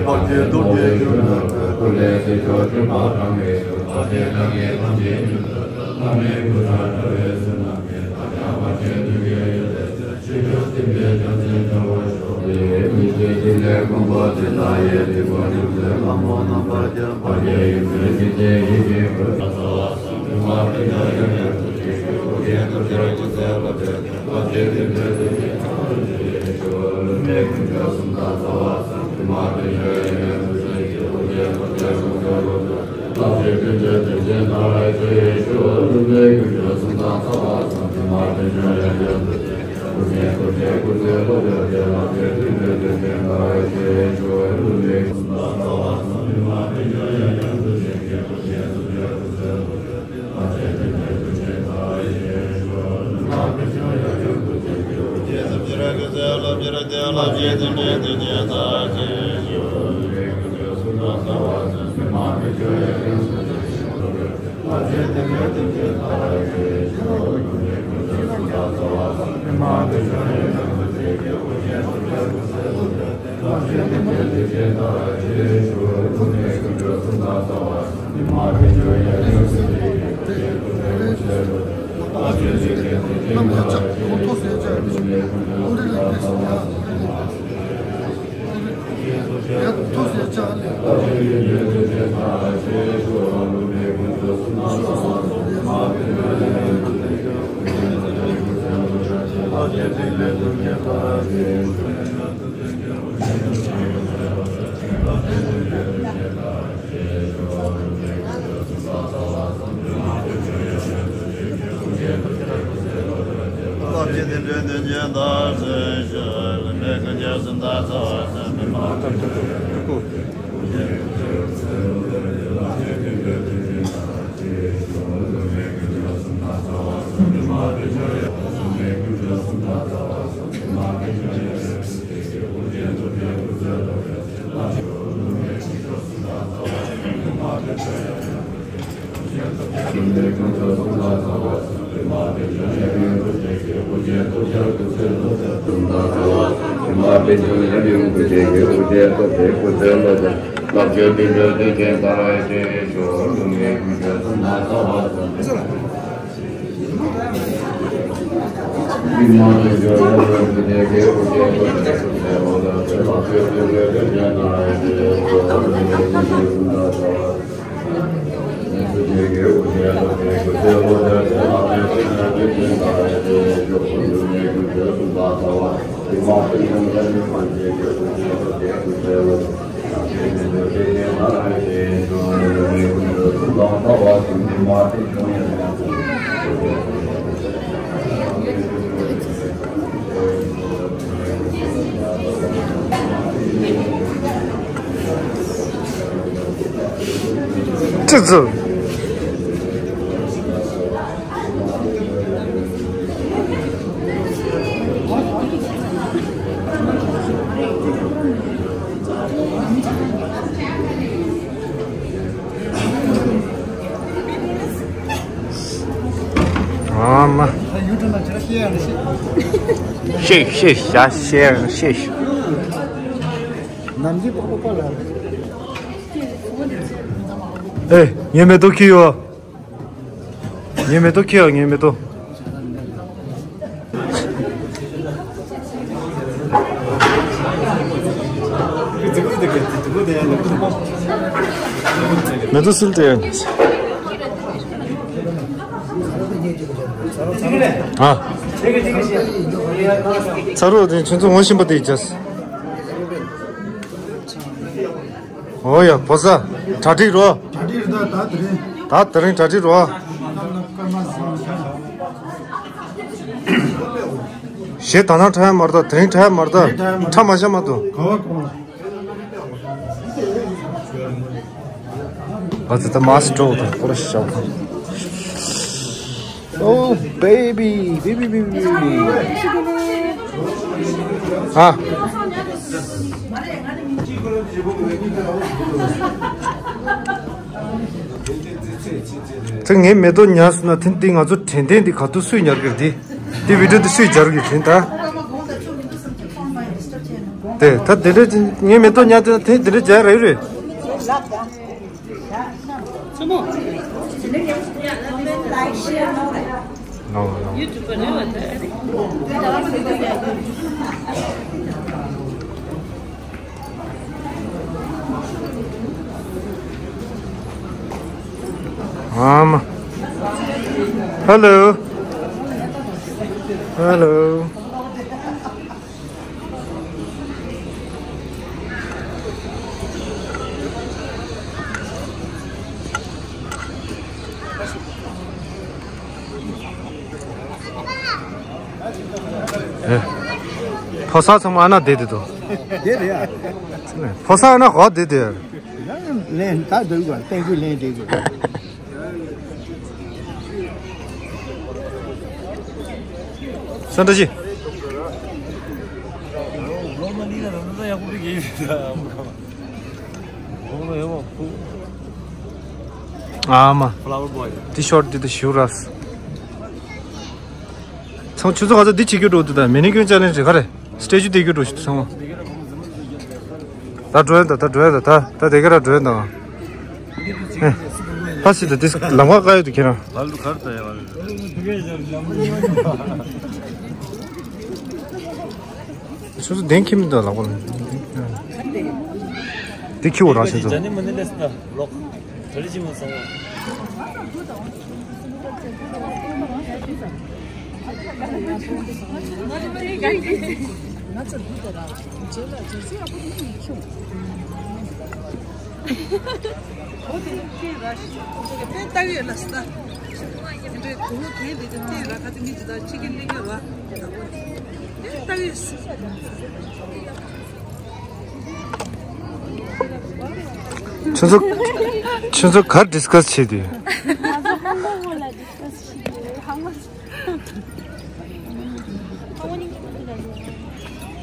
ཕཊ་ཀྱི་རྡོ་རྗེ་གཞོན་ནུར་བཀོད། སྐུ་ལས་སྲིད་མཆོག་འཁྲུངས་པ་དང་། ངེས་སུ་ཐོབ་པའི་ཐབས་མཁས་ཐམས་ཅད་ཉིད་དུ་གསལ། བླ་མའི་སྐུ་ཕྲེང་བཀྲ་བའི་ཚུལ་རྣམས་ཀྱིས། བདག་ཀྱང་བར་ཆད་གདུལ་དཀའི་ཡུལ་ལས་སྒྲོལ། ཕྱིར་བཅོས་བསྟན་པའི་རྒྱལ་མཚན་འཆང་བར་ཤོག། ཡེ་ཤེས་ཀྱི་ཐིག་ལེ་ཀུན་པོ་འཛིན་པ་ཡིས། སྡིག་པ་ཅུང་ཟད་སྔ་མོ་རྣམ་པར་བསྐྱངས། བར་ཆད་ཡོངས་སེལ་ཞི་བྱེད་ཡེ་ཤེས་སྐུ། ཙི་ཙི། ཨ་མ། ཤེས་ཤེས་ཤ་ཤེས་ཤེས། ནམ་རྒྱུན་པགས་པ་པ་ལ། ཨེ། ངའི་མེ་ཏོག་ཁྱེར་ཡོང་། ངའི་མེ་ཏོག་ཁྱེར་ཡོང་། ངའི་མེ་ཏོག་མེ་ཏོག་སིལ་ཏེ། ཨ། ཚ་རོགས་དེ་ཁྱོད་ཚོ་ངོ་ཤེས་པ་དེ་ཡིན་ཅས། ཨོ་ཡ། ཕོ་གསར་གྲ་སྒྲིག་རོགས། གྲ་སྒྲིག་རེད། ད་ད་དེ་རིང་། ད་དེ་རིང་གྲ་སྒྲིག་རོགས། གཞས་ད་ནང་འཁྲབ་ཡ་མ་རེད། ད་དེ་རིང་འཁྲབ་ཡ་མ་རེད། ད་འཁྲབ་མ་བཞག་མ་གཏོགས། ག་བ་ག་བ། ཨ་ཙི། ད་མ་སི་འགྲོ་དང་ཁོ་ར་ཤི་ཤག Oh baby, baby, baby, baby. ཨ། ཚེ་ངའི་མེ་ཏོག་ཉར་སོང་ན་དེ་འདི་ང་ཚོ་དྲན་རྟེན་འདི་ག་དུས་སུས་ཉར་གི་འདི། འདི་བི་ཌིའོ་འདི་སུས་སྦྱར་གི་དྲན་ད། དེ་ད་དེ་འདྲ་ངའི་མེ་ཏོག་ཉར་དེ་དེ་འདྲ་སྦྱར་རེད་རེད། No, no. Um, hello. Hello. ཕོ་གསར་ཚང་མ་ཨ་ན་བསྡད་དེ་འདུག་བསྡད་རེད་ཡ། ཕོ་གསར་ཨ་ན་གོ་བསྡད་དེ། ལན་ད་འདུག་ག་ཏན་ཀུ་ལན་བསྡད་དགོས། སན་ཏྲ་ཤི། ཨ་མ། Flower boy. T-shirt འདི་དེ་ཞུ་ར། ཚང་ཆུ་ཚོད་ག་ཚོད་འདི་བྱེད་རྒྱུ་འགྲོ་འདུག་ད་མེ་ནི་ཀུན་ཅ་ལེན་ཇི་ག་རེ། སི་ཊེ་ཅུ་བསྡད་རྒྱུ་འགྲོ་ཞུ་ཚང་མ། ད་འགྲོ་ཡོད་ད། ད་འགྲོ་ཡོད་ད། ད་ད་དེ་ག་ར་འགྲོ་ཡོད་ད། ཧ་སི་ད་དེ་ལམ་ཁ་བཀག་ཡོད་དུ་ཁྱེད་རང་། ལ་ལུ་གར་ད་ཡ་བ་ལ། ཆུ་ཚོད་བདེན་ཁྱིམ་དུ་ལག་པ་ལ། འདི་ཁྱི་བོ་རང་བཞིན་ཚོ། ཁྱོད་ཚོ་ཁྱོད་ཚོ་གར་ཌི་སི་ཀ་སི་བྱེད་དུས། ང་ཚོ་ཧང་ཀོང་ལ་ཌི་སི་ཀ་སི་བྱེད་དུས་ཧང་ཀོང་།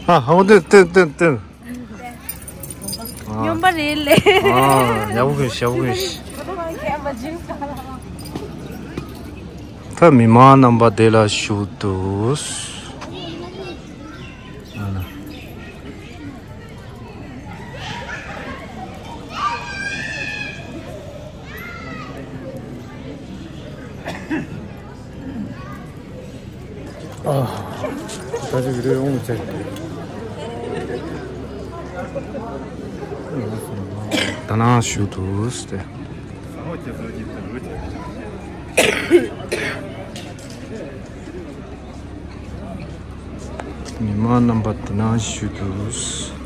ཨ་ཧང་ཀོང་ཏན་ཏན་ཏན་ཏན། སྨྱོན་པ་རེད་ལེ། ཨ་ཡག་པོ་གོ་ཡག་པོ་གོ། ད་མི་མང་རྣམ་པ་དེ་ལ་ཞུ་དུས། ཨ། ད་ཅི་བི་ཌི་ཡོ་ཡོང་ཚེ། ད་ནང་ཞུ་དུས་ཏེ། མི་མང་རྣམ་པ་དེ་ནང་ཞུ་དུས།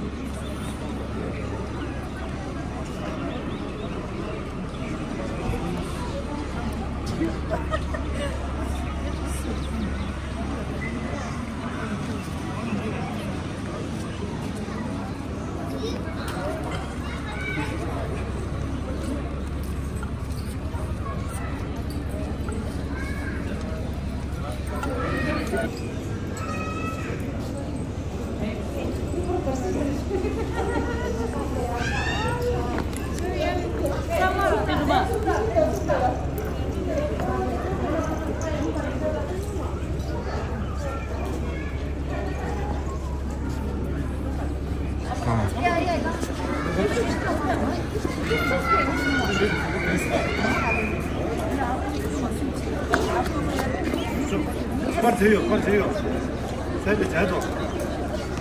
པར་བྱས་ཡོད། པར་བྱས་ཡོད། ཟས་དེ་བྱས་ཐོག་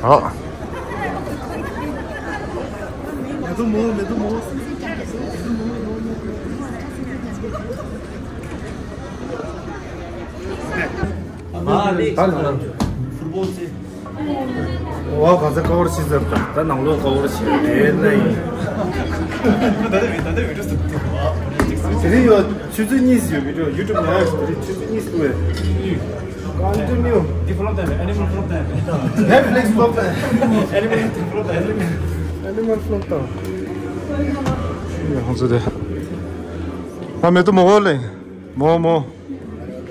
ཨོ། མེ་ཏོག་མོ། མེ་ཏོག་མོ། མེ་ཏོག་མོ། ཨ་ལེ། ད་ནང་ལ་ཕུར་བོ་ཚེ། ཨོ་ག་ས་ཀ་བར་ཤི་ཟེར་ད། ད་ནང་ལོགས་ཀ་བར་ཤི་རེད་ན་ཡིན། ད་ད་བི་ད་ད་བི་ཌི་ཡོ་སུ་ཏུ། དེ་རིང་ཡོད་ཆུ་ཚོད་གཉིས་ཡོད་བི་ཌི་ཡོ་ཡུ་ཊུབ་ནང་ཡོད། དེ་རིང་ཆུ་ཚོད་གཉིས་ཏུ་ཡོད། Continue. འདི་ཕུ་ལོག་ཏན་རེད། ཨེ་ནི་མལ་ཕུ་ལོག་ཏན་རེད། Netflix ཕུ་ལོག་ཏན། ཨེ་ནི་མལ་ཕུ་ལོག་ཏན། ཨེ་ནི་མལ་ཕུ་ལོག་ཏན། ཧང་ཚུ་དེ། ང་མེ་ཏོག་མོ་གོ་ལེ། མོ་མོ།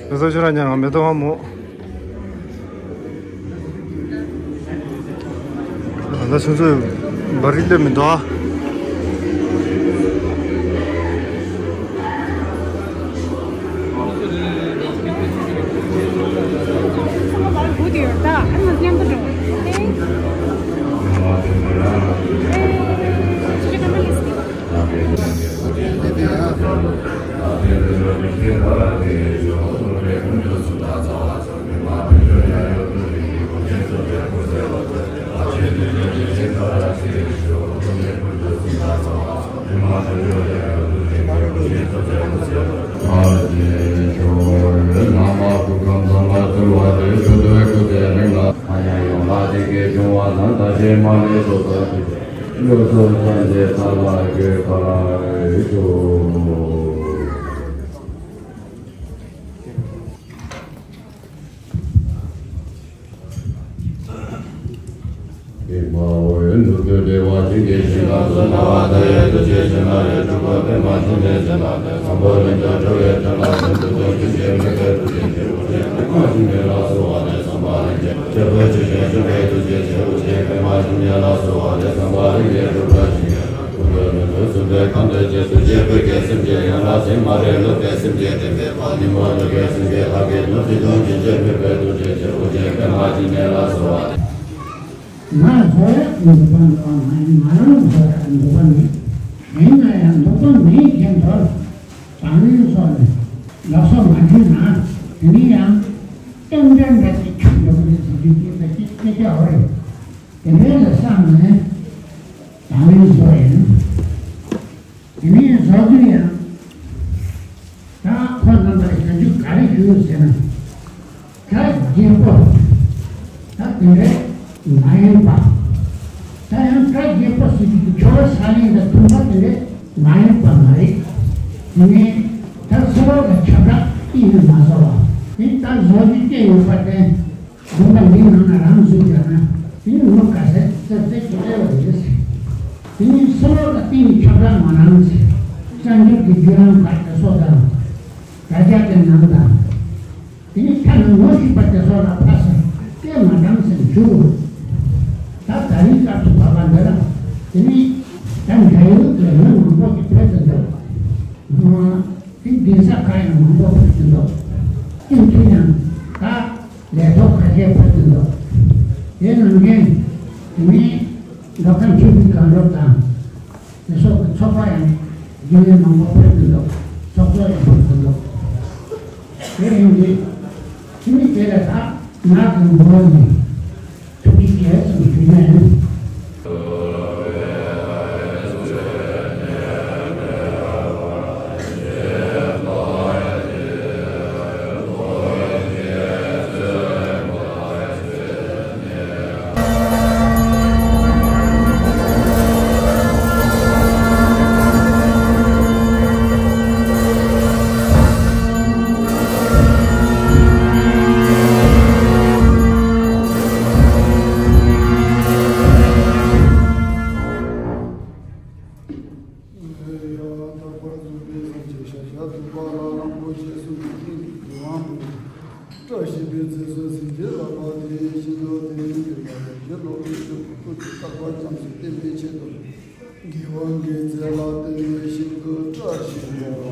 མེ་ཏོག་ཅུ་ར་ཉ་ང་མེ་ཏོག་ང་མོ། ད་ཆུ་ཚོད་བར་རི་སླེབས་མི་འདུག་ཨ། ང་བཟོ་ཡག་གི་འདོད་པ་འདུག་ང་ང་རང་བཟོ་ཡག་གི་འདོད་པ་མེད། དེ་ན་ཡང་འདོད་པ་མེད་མཁན་ཚོར་བགྲོ་གླེང་སོགས་ནས་ལག་སོགས་མ་འཁྲུལ་ན། དེ་ནས་ཡང་རྟེན་འབྲེལ་འདྲ་ཅིག་འཁྲུལ་འགྲོ་གི་རེད་ཟེར་རྒྱུ་དེ་ད་ཅིག་སྐད་ཆ་འོ་རེད། དེ་འདྲའི་ལ་བསམ་ནས་བགྲོ་གླེང་བཟོ་ཡིན། དེ་ནས་བཟོ་རྒྱུ་ཡང་། ད་ཁོ་རྣམ་པ་ལ་ཞུ་རྒྱུ་ག་རེ་ཞུ་ཡོད་ཟེར་ན། སྐྲ་རྒྱས་པོ། ད་དེ་འདྲའི་མ་ཡིན་པ། ད་ཡང་སྐྲ་རྒྱས་པོ་ཟེར་རྒྱུ་དེ་ཁྱོ་ག་ས་ལེན་དང་མཐུན་པ་དེ་འདྲའི་མ་ཡིན་པ་མ་རེད། དེ་ནས་ད་ཚེ་རོགས་ལ་ཁྱབ་བསྒྲགས་ཅི་ཡིན་མ་བཟོ་བ། དེ་ད་བཟོ་རྒྱུ་སྐྱེ་ཡོད་པ་དེ། དགོན་པ་འདིའི་ནང་ན་རང་བཟོས་བཞག་ན། དེ་ནི་ངོ་དགའ་ས་ཙེར་ཙེར་གྱི་ཨེ་བ་རེད། དེ་ནི་སུ་ལོག་ལ་བརྟེན་ནས་ཁྱབ་བསྒྲགས་མ་གནང་ཟེར། བཙན་བྱོལ་གྱི་བརྒྱུད་ལམ་ཁག་དེ་ཚོ་དང་། དྲ་རྒྱ་དེ་ནང་དང་། དེ་ནི་ཐ་ན་ངོ་ཤེས་པ་དེ་ཚོ་ལ་ཕར་ཟེར་སྐད་མ་གཏོང་ཟེར་འཇུག་ད་ད་རིང་སྐབས་སུ་བབ་པ་འདི་ལ་དེ་ནི་ད་འབྲེལ་ཡོད་ཀྱི་མི་མང་པོ་ཞིག་ཕེབས་ཏེ་འདུག་ང་དེ་གདན་ས་ཁག་ཡང་མང་པོ་ཕེབས་ཏེ་འདུག་སྟེང་དུ་ཡང་ད། ལས་ཐོག་ཁ་ཤས་ཕེབས་ཀྱི་འདུག་དེ་ནང་བཞིན་དེ་ནས་མདོ་ཁམས་ཆོས་བརྒྱུད་སྒང་དྲུག་དང་དེ་སོགས་ཀྱི་ཚོགས་པ་ཡང་རྒྱུན་ལས་མང་པོ་ཕེབས་ཀྱི་འདུག་ཚོགས་གཙོ་ཡང་ཕེབས་ཀྱི་འདུག་དེ་ཡིན་དུས་ཕྱི་མི་དེ་ལ་ད་ང་གི་ངོས་ནས་ཐུགས་རྗེ་ཆེ་ཟེར་ཞུ་ཡ་ཡིན། བཀྲ་ཤིས་པའི་ཚེ་སྲོག་ཟིན་གྱིས་རླག་པ་དེ་བཞིན་དུ། དེ་ཡི་ཕྱིར་ལོག་པའི་ཕྱིར་ཁོ་ཚོས་བརྟག་པ་ཙམ་ཞིག་བསྟན་པའི་ཆེད་དུ། དགེ་བ་འགེལ་ཚེ་ལ་བརྟེན་ནས་ཤིན་ཏུ་བཀྲ་ཤིས་པའོ།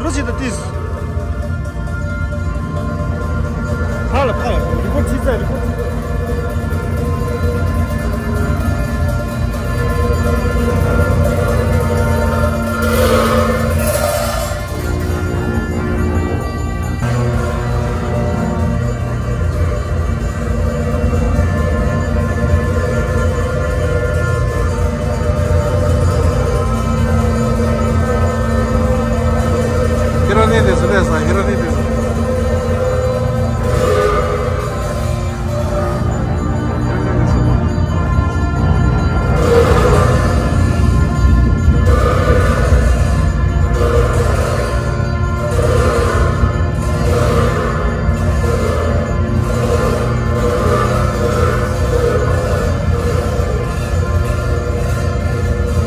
What is this? ཕར་ལ་ཕར་ལ་རི་པོར་ཊི་བྱེད་ས་རི་པོར་ཊི་བྱེད་ས། ཁྱེད་རང་གནས་དེ་སུ་རེད་ཟེར། ཁྱེད་རང་གནས་དེ་སུ།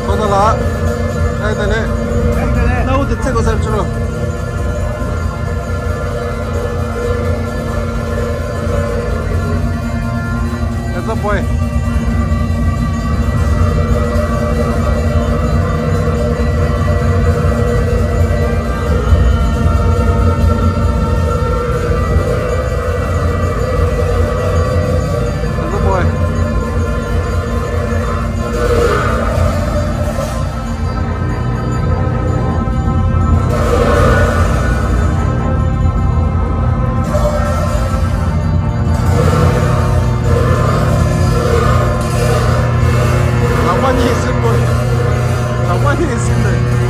ཐོག་མཐའ་ལ། ཨེ་ད་ལེ། ལྟ་བུ་དེ་ཚེ་གོ་སར་ཆུ་རོ། That's a boy. That's a boy. ལག་པ་གཉིས་ཟིན་པ། ལག་པ་གཉིས་ཟིན་ནས།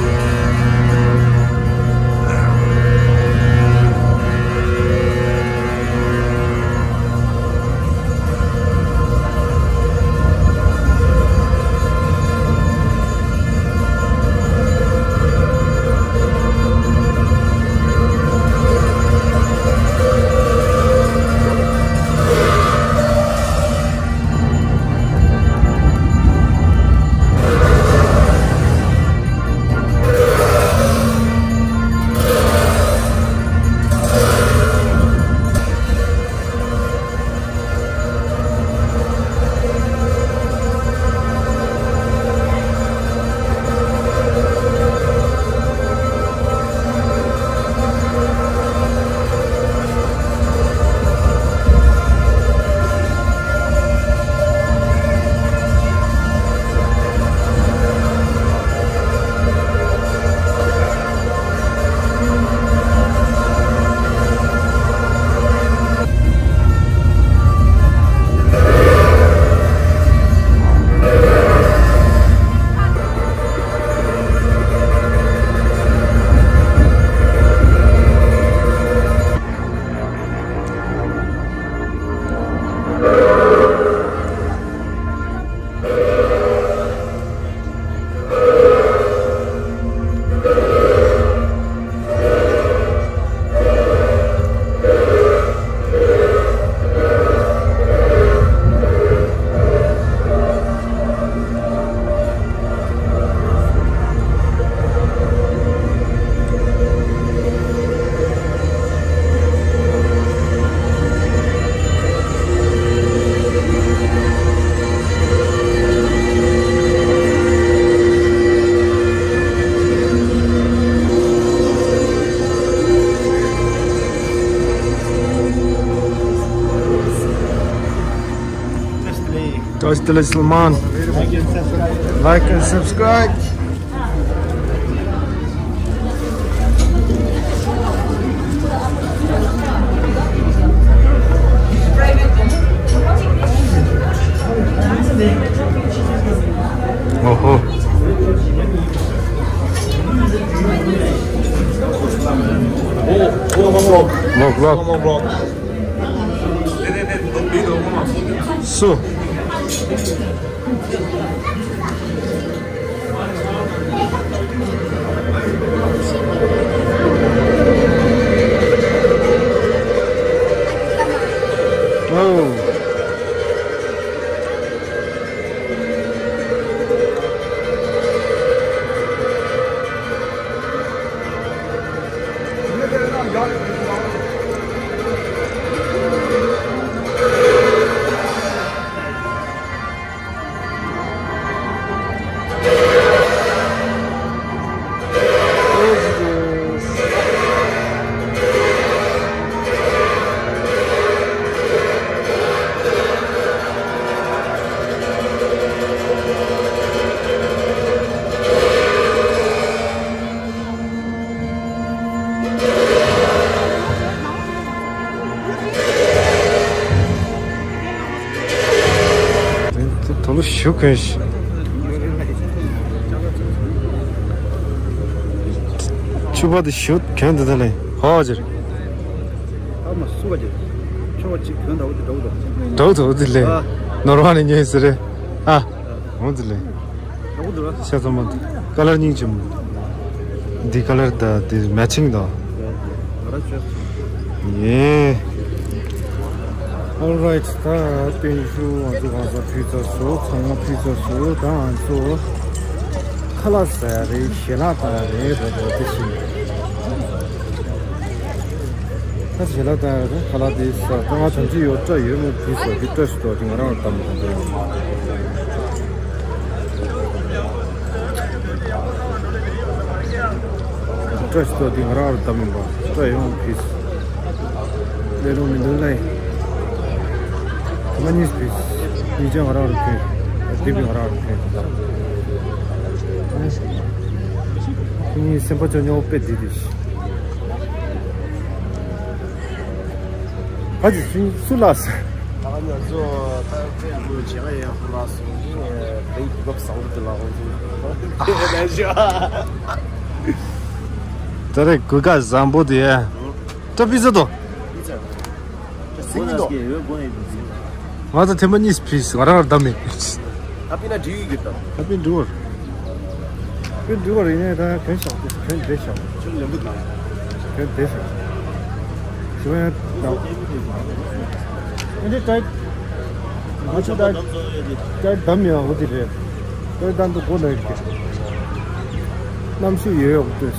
Just like Salman. Like and subscribe. Oho. Vlog, vlog. Su. Oh. ཞུ་གོན་ཤི། ཆུ་པ་དེ་ཞུ་གོན་དེ་དེ་ལས་ཧོ་ཇེར། ཨ་མ་སུ་བ་ཇེར། ཆོ་བ་ཅིག་གོན་ད་འོ་དེ་འདྲ་འོ་དོ། འདྲ་འོ་དེ་ལས། ནོར་བ་ནི་ཉོས་ཟེར་རེད། ཨ། འོ་དེ་ལས། ཤ་ཚ་མ། ཀ་ལར་སྙིང་རྗེ་མོ། འདི་ཀ་ལར་དང་འདི་མེ་ཆིང་དང་། ཡེ། Alright, ད་པན་ཤུ་ང་ཚོ་གང་ཟག་ཕུལ་ཚར་སོང་། ཚང་མ་ཕུལ་ཚར་སོང་། ད་ང་ཚོ་ཁ་ལག་ཟ་ཡ་རེད། ཞལ་ལག་བཏང་ཡ་རེད། རེད་རེད། དེ་བཞིན། ད་ཞལ་ལག་བཏང་ཡ་རེད། ཁ་ལག་དེ་ཟ། ད་ང་དམ་ཚིག་ཡོད་སྐྲ་ཡོད་མོ་བུ་ཟ། དེ་སྐྲ་ཞིག་འདུག་དེ་ང་རང་ལ་བཏང་མོ་གང་འདྲ་ཡོད། སྐྲ་ཞིག་འདུག་དེ་ང་རང་ལ་བཏང་མོ་གང་འདྲ་ཡོད་བུ་ཟ། ལས་རུང་མི་འདུག་ལ། ང་གཉིས་བུ་ཟ། གཉིས་ཆ་ང་རང་ལ་ཕུལ། དེ་བུ་ང་རང་ལ་ཕུལ། ད་གཉིས་སེམས་པ་ཆོ་ཉོ་དཔེ་དེ་དེ་ཞིག་ཕ་ཅི་སུ་སུ་ལགས། ད་ང་ཚོ་ད་ཕན་གོ་བྱེད་ཀ་ཡག་པོ་ལགས་སོ། ཡིན་དེའི་གོ་སྐབས་བཟང་པོ་དེ་ལ་ང་ཚོ་ད་ཞུ། ད་རེས་གོ་སྐབས་བཟང་པོ་དེ་ཏྲ་པི་ཛ་དོ། ང་ཚོ་ཐེངས་མ་གཉིས་ཕིས་ང་རང་ལ་བདམས་མེད། ཨ་པི་ན་འགྲིག་གི་དང་། ཨ་པི་འགྲིག་བར། པི་འདུག་བ་རེད་ནས། ད་གན་བཞག་གན་བདེ་བཞག་ཁྱོད་ལེན་པོ་དང་། གན་བདེ་བཞག་ཞུ་ཡ་དང་། ཨེ་འདྲེ་ཏྲའི་ང་ཚོ་ད་ཏྲའི་བདམས་ཡ་འོ་དེ་རེད། ཏྲའི་བདམས་དུ་གོ་ནས་རེད། གནམ་གཤིས་ཡོད་ཡོད་ལྟོས།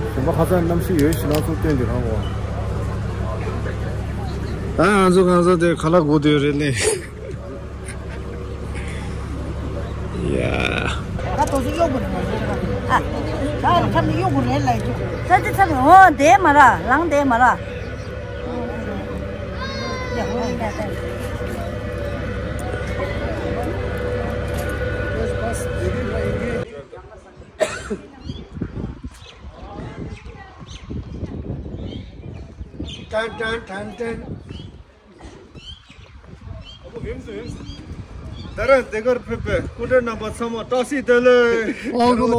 གཞན་པ་ཁ་སང་གནམ་གཤིས་ཡོད་ཞེ་ན་ཚོ་སྟོན་དེ་རང་གོ། ད་ང་ཚོ་གང་ཟག་དེ་ཁ་ལག་དགོས་དེ་རེད་ནས། ཡ། ད་དོ་ཚོ་གཡོག་པོ་རེད་མ་རེད། ཨ། ད་ཁམས་ནི་གཡོག་པོ་རེད་ལ་ཡོད། ད་ཅི་ཚ་མེད། འོ་དེ་མ་ར་ལང་དེ་མ་ར། ཏན་ཏན་ཏན་ཏན། ད་རེས་འདི་གར་ཕེབས་པའི་སྐུ་མགྲོན་རྣམ་པ་ཚང་མ་བཀྲ་ཤིས་བདེ་ལེགས། ཨོ་ལོ།